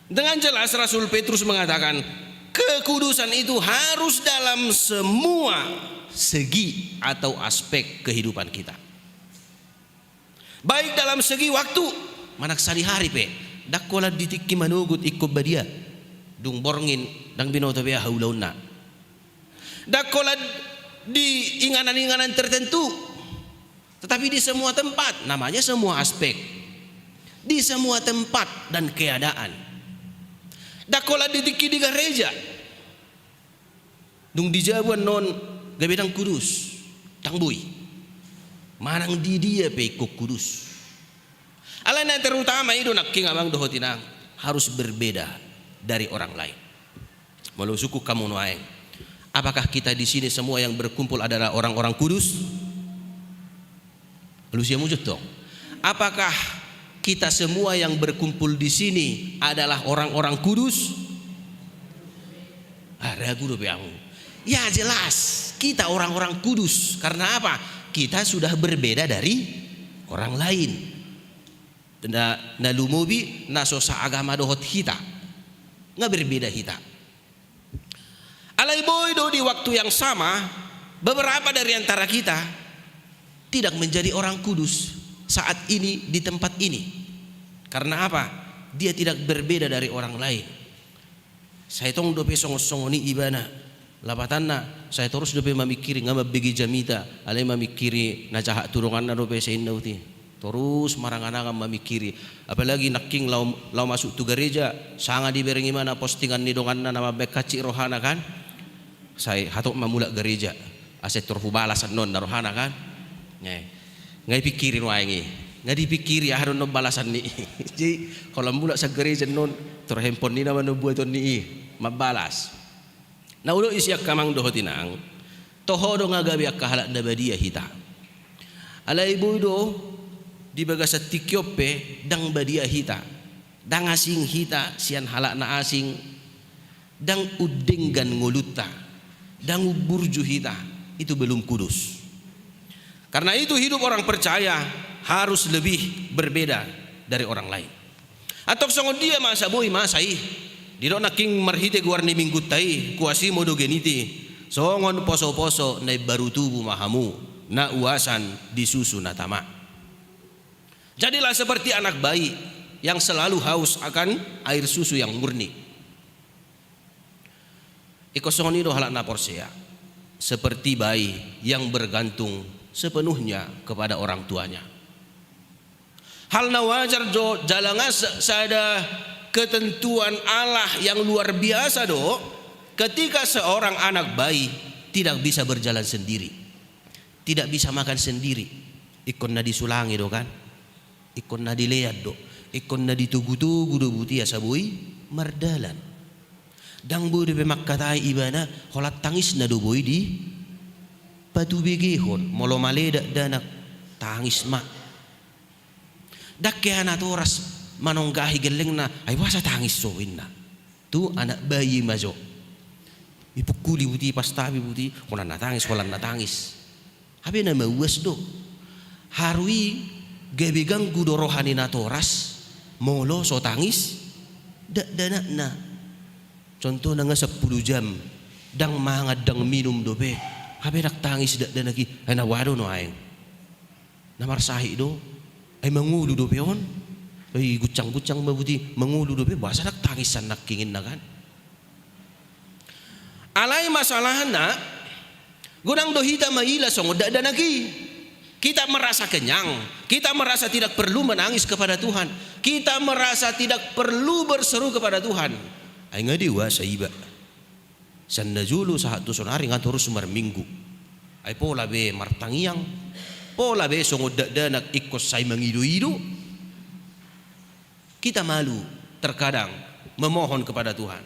Dengan jelas Rasul Petrus mengatakan, kekudusan itu harus dalam semua segi atau aspek kehidupan kita. Baik dalam segi waktu, manang sadihari pe, ndang holan di tingki manogot ingkon badia, dung borngin ndang binoto be aha ulaonna. Ndang holan di inganan-inganan tertentu, tetapi di semua tempat, namanya semua aspek. Di semua tempat dan keadaan. Ndang holan di tingki di gareja. Dung di jabu annon gabe ndang kudus, ndang boi. Manang di dia pe ingkon kudus. Alai na terutama i do nangkin amang dohot inang, harus berbeda dari orang lain. Molo husungkun hamu nuaeng, apakah kita di sini semua yang berkumpul adalah orang-orang kudus? Alusi hamu jo tong. Apakah kita semua yang berkumpul di sini adalah orang-orang kudus? Ah, ragu dope hamu. Ya jelas, kita orang-orang kudus. Karena apa? Kita sudah berbeda dari orang lain. Na, na lumobi na so saagama dohot hita. Nga berbeda hita. Alai boi do di waktu yang sama, beberapa dari antara kita tidak menjadi orang kudus saat ini di tempat ini. Karena apa? Dia tidak berbeda dari orang lain. Sai tong dope songon-songon i ibana. Lapatanna, sai torus dope mamingkiri, nga mambege jamita, alai mamingkiri na jahat tu donganna dope sai inna uti. Torus marangan-angan mamingkiri. Apalagi nangkin lao, lao masuk tu gareja, sanga dibereng ibana postingan ni donganna na mambaen hansit rohana kan. Sai hatop ma mulak gareja. Asa tor hubalas annon na rohana kan. Nga i pingkiri nuaeng i. Nga dipingkiri aha do annon balasan ni i. Jadi, holan mulak sian gareja annon, tor handphone ni na ma annon buaton ni i. Mambalas. Na olo i sian amang dohot inang, toho do nga gabe angka halak na badia hita. Alai boi do di bagasan tingki on pe ndang badia hita, ndang asing hita sian halak na asing, ndang undenggan ngolunta, ndang umburju hita, itu belum kudus. Karena itu hidup orang percaya harus lebih berbeda dari orang lain. Antong songon dia masa boi masa i? Didok nangkin marhite goar ni minggunta i, quasimodogeniti, songon poso-poso na imbaru tubu ma hamu, na uasan di susu na tama. Jadilah seperti anak bayi yang selalu haus akan air susu yang murni. Ingkon songon i do halak na porsea, seperti bayi yang bergantung sepenuhnya kepada orang tuanya. Hal na wajar do jala nga sa-, sada ketentuan Allah yang luar biasa do, ketika seorang anak bayi tidak bisa berjalan sendiri, tidak bisa makan sendiri, ingkon na disulangi do kan. Ingkon na dilean do, ingkon na ditogu-togu do buti asa boi mardalan. Ndang boi dope mangkatai ibana, holan tangisna do boi dipatubegehon, molo male dakdanak tangis ma. Ndang hea natoras manonggahi gellengna, ai boasa tangis ho inna. Tu anak bayi ma jo. Ipungkuli buti, ipastapi buti, holan na tangis, holan na tangis. Hape na mauas do. Haru i gabe ganggu do roha ni natoras, molo so tangis dakdanakna. Contohna nga sampulu jam, ndang mangan, ndang minum dope. Hape ndang tangis dakdanak i, ai na boha do nuaeng. Na marsahit do, ai mangolu dope on. Ai guncang-guncang ma buti, mangolu dope, boasa ndang tangis sian nangkin inna kan. Alai masalahna, godang do hita maila songon dakdanak i. Kita merasa kenyang, kita merasa tidak perlu menangis kepada Tuhan, kita merasa tidak perlu berseru kepada Tuhan. Ai nga dewasa iba. Sian na jolo sahat tu sonari nga torus marminggu. Ai pola be martangiang, pola be songon dakdanak ingkon sai mangido-ido. Kita malu terkadang memohon kepada Tuhan.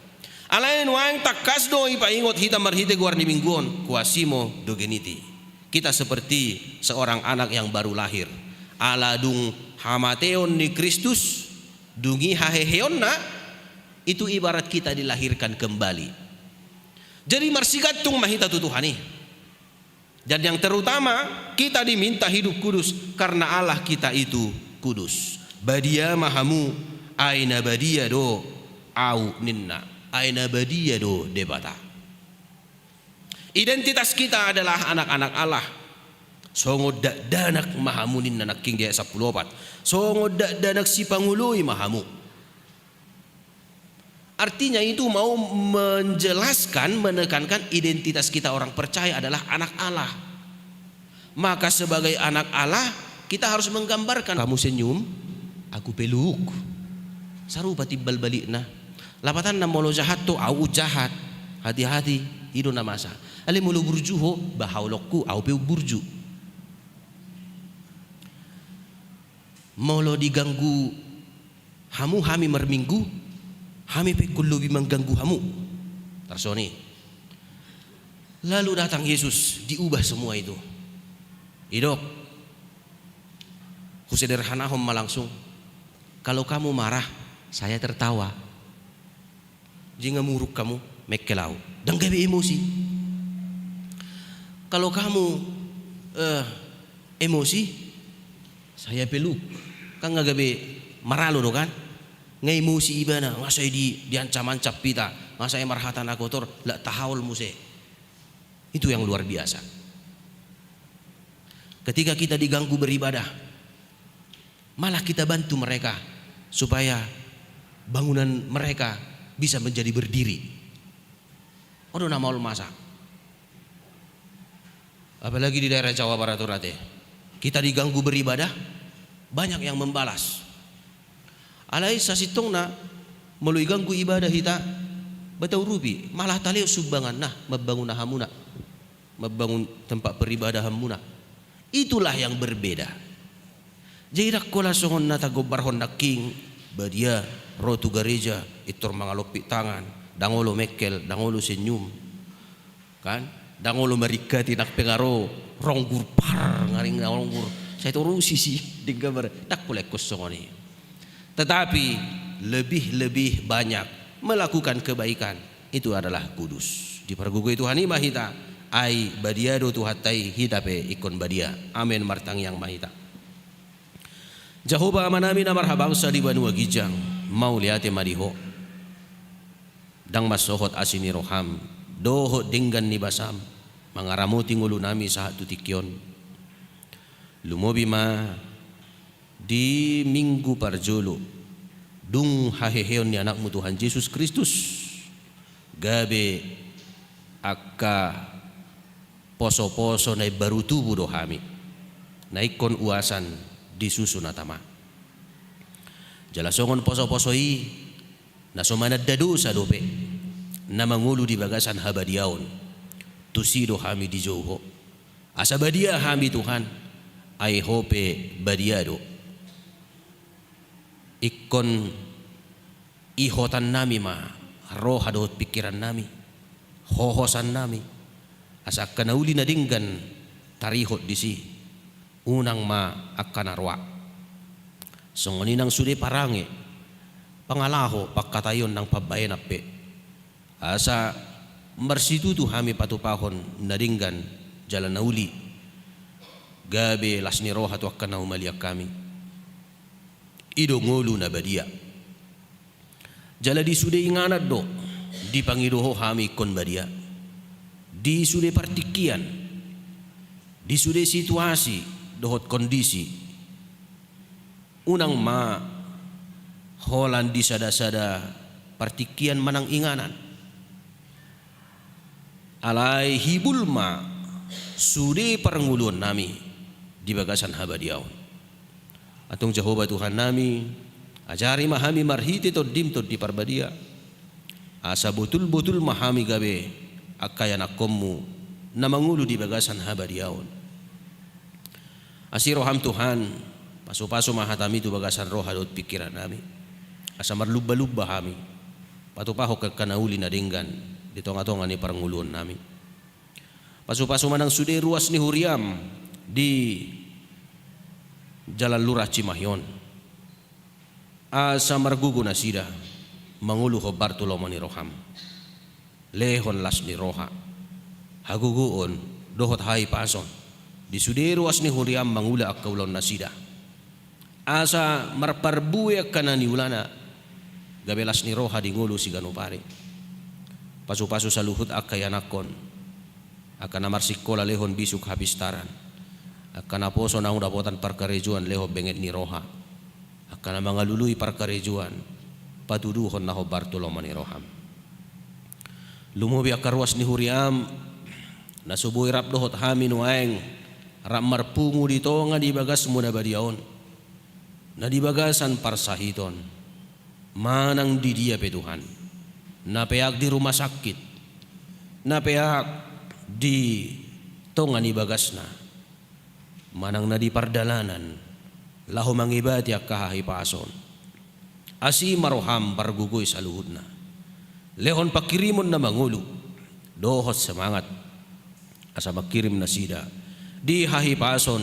Alai nuaeng tangkas do ipaingot hita marhite goar ni minggu on, quasimodogeniti. Kita seperti seorang anak yang baru lahir. Ala dung hamateon ni Kristus, dung i haheheonna, itu ibarat kita dilahirkan kembali. Jadi marsigantung ma hita tu Tuhan i. Dan yang terutama, kita diminta hidup kudus karena Allah kita itu kudus. Badia ma hamu, ai na badia do Au ninna, ai na badia do Debata. Identitas kita adalah anak-anak Allah. Songon dakdanak ma hamu ninna nangkin di ayat sampulu opat. Songon dakdanak sipangoloi ma hamu. Artinya itu mau menjelaskan, menekankan identitas kita orang percaya adalah anak Allah. Maka sebagai anak Allah, kita harus menggambarkan, "Kamu senyum, aku peluk." Sarupa timbal balikna. Lapatanna molo jahat do, au jahat. Hati-hati, i do na masa. Alai molo burju ho, bah haolongku, au pe umburju. Molo diganggu hamu hami marminggu, hami pe ingkon lobi mangganggu hamu. Tarsongon i. Lalu datang Yesus, diubah semua itu. Didok, husederhanahon ma langsung. Kalau kamu marah, saya tertawa. Jing nga muruk hamu, mengkel au. Ndang gabe emosi. Kalau kamu, eh, emosi, saya peluk. Kan nga gabe maralo do kan? Nga emosi ibana, nga sai di, diancam-ancam hita, nga sai marhata na kotor, lak tahaol muse. Itu yang luar biasa. Ketika kita diganggu beribadah, malah kita bantu mereka supaya bangunan mereka bisa menjadi berdiri. On do na maol masa. Apalagi di daerah Jawa Barat on ate. Kita diganggu beribadah, banyak yang membalas. Alai sasintongna, molo diganggu ibadah hita, ba taurupi, malah talehon sumbangan, nah, mambangun ahamuna. Mambangun tempat peribadahanmuna. Itulah yang berbeda. Jadi ndang holan songon na tagombarhon nangkin, badia, ro tu gareja, pintor mangalompit tangan, ndang olo mengkel, ndang olo senyum. Kan? Ndang olo maringkati nang pe nga ro, ronggur par, nga ring na ronggur. Sai torusi si, denggan bar-, ndang holan ingkon songon i. Tetapi lebih-lebih banyak melakukan kebaikan. Itu adalah kudus. Dipargogoi Tuhan i ma hita, ai badia do Tuhanta i, hita pe ingkon badia. Amen, martangiang ma hita. Jahowa Amanami na marhabangsa di banua ginjang, mauliate ma di Ho. Ndang mansohot asi ni roham, dohot denggan ni basam, mangaramoti ngolunami sahat tu tingki on. Lumobi ma di minggu parjolo, dung haheheon ni Anakmu Tuhan Jesus Kristus, gabe angka poso-poso na imbaru tubu do hami, na ingkon uasan di susu na tama. Jala songon poso-poso i, na so mananda dosa dope, na mangolu di bagasan habadiaon, tusi do hami dijou Ho. Asa badia hami Tuhan, ai Ho pe badia do. Ingkon ihotannami ma roha dohot pingkirannami, hohosannami, asa angka na uli na denggan tarihot disi, unang ma angka na roa. Songon i nang sude parange, pangalaho, pangkataion nang pambahenan pe. Asa marsitutu hami patupahon na denggan jala na uli, gabe las ni roha tu angka na humaliang hami. I do ngolu na badia. Jala di sude inganan do dipangido Ho hami ingkon badia. Di sude partingkian, di sude situasi dohot kondisi. Unang ma holan di sada-sada partingkian manang inganan. Alai hibul ma sude parngoluonnami di bagasan habadiaon. Antong Jahowa Tuhannami, ajari ma hami marhite Tondim Tondi Parbadia, asa botul-botul ma hami gabe angka ianakhonMu na mangolu di bagasan habadiaon. Asi rohaM Tuhan, pasu-pasu ma hataMi tu bagasan roha dohot pingkirannami, asa marlumba-lumba hami. Patupahon angka na uli na denggan di tongatonga ni parngoluonnami. Pasupasu ma nang sude ruas ni huriam di Jalan Lurah Cimahi on, asa margogo nasida mangolu hombar tu lomo ni roham. Lehon las ni roha, hagogoon dohot hahipason di sude ruas ni huriam mangula angka ulaonnasida, asa marparbue angka na niulana, gabe las ni roha di ngolu siganup ari. Pasupasu saluhut angka ianakhon, angka na marsingkola lehon bisuk hapistaran, angka naposo naung dapotan parkarejoan lehon benget ni roha, angka na mangalului parkarejoan patuduhon na hombar tu lomo ni roham. Lumobi angka ruas ni huriam na so boi rap dohot hami nuaeng, rap marpungu di tonga ni bagasmu na badia on, na di bagasan parsahiton, manang di dia pe Tuhan, na peak di rumah sakit, na peak di tonga ni bagasna, manang na di pardalanan laho mangibati angka hahipason. Asi ma roham pargogoi saluhutna. Lehon pangkirimon na mangolu dohot semangat, asa mangkirim nasida di hahipason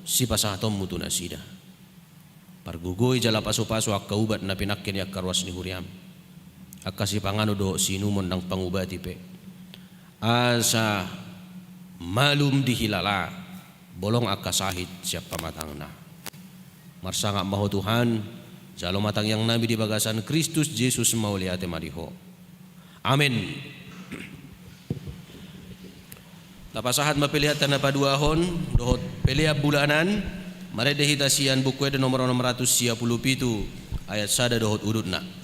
sipasahatonmu tu nasida. Pargogoi jala pasupasu angka ubat na pinangke ni angka ruas ni huriam, angka sipanganon dohot siinumon nang pangubati pe, asa malum dihilala bolong angka sahit sian pamatangna. Marsangap ma Ho Tuhan, jalo ma tangiangnami di bagasan Kristus Jesus, mauliate ma di Ho. Amen. Tapasahat ma peleanta na paduahon dohot pelean bulanan, marende hita sian Buku Ende nomor onom ratus sia pulu pitu, ayat sada dohot udutna.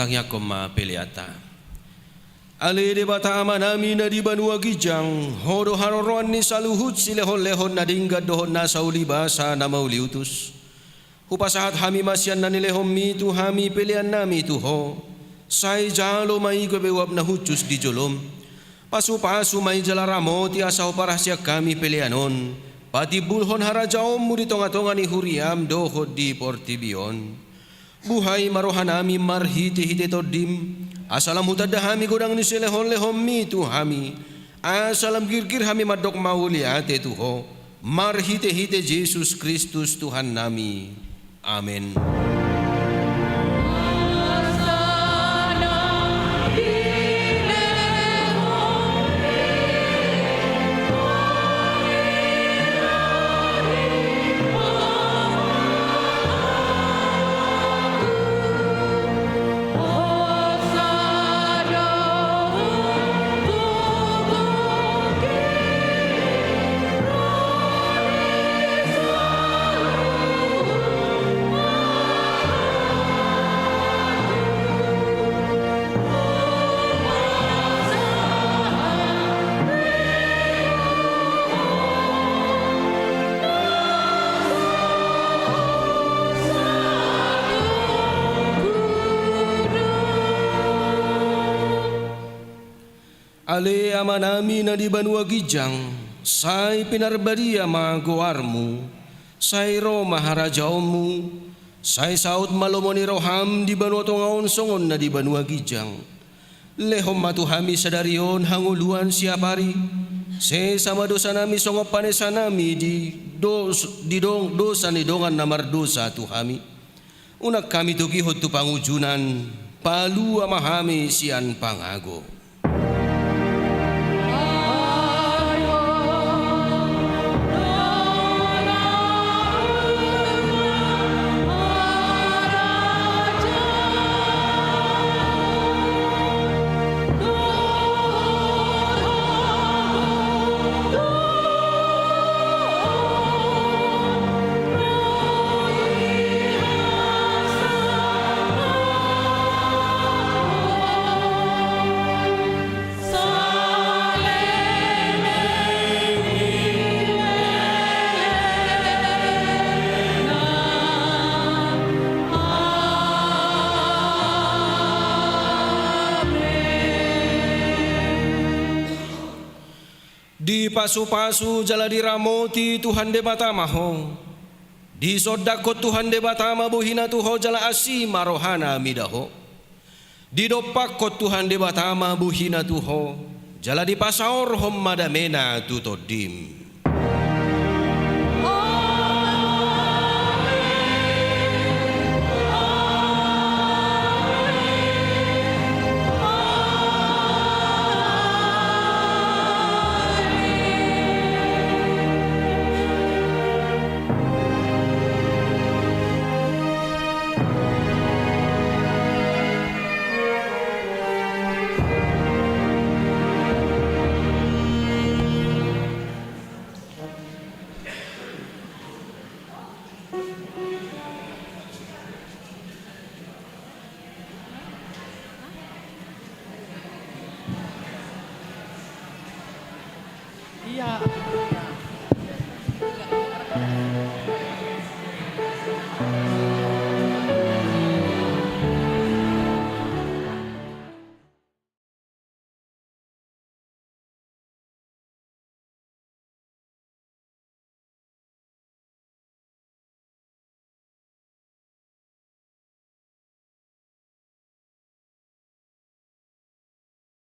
Tangiangkon ma peleanta. Ale Debata Amanami na di banua ginjang, Ho do haroroan ni saluhut silehonlehon na denggan dohot nasa ulibasa na mauliutus. Hupasahat hami ma sian na nilehonMi tu hami peleannami tu Ho. Sai jalo ma i gabe uap na hushus di joloM. Pasupasu ma i jala ramoti asa huparasian hami pelean on patimbulhon harajaonMu di tongatonga ni huriaM dohot di portibi on. Buhai ma rohanami marhitehite TondiM, asa lam hutanda hami godang ni silehonlehonMi tu hami, asa lam girgir hami mandok mauliate tu Ho, marhitehite Jesus Kristus Tuhannami. Amen. Ale Amanami na di banua ginjang, sai pinarbadia ma goarMu, sai ro ma harajaonMu, sai saut ma lomo ni rohaM di banua tonga on songon na di banua ginjang. Lehon ma tu hami sadari on hangoluan siapari, sesa ma dosanami songon panesanami di dos-, di dong-, dosa ni dongan na mardosa tu hami. Unang hami togihon tu pangunjunan, palua ma hami sian pangago. Dipasupasu jala diramoti Tuhan Debata ma ho. Disondangkon Tuhan Debata ma bohina tu ho jala asi ma rohana mida ho. Didompakkon Tuhan Debata ma bohina tu ho, jala dipasaorhon ma damena tu tondim. Ia,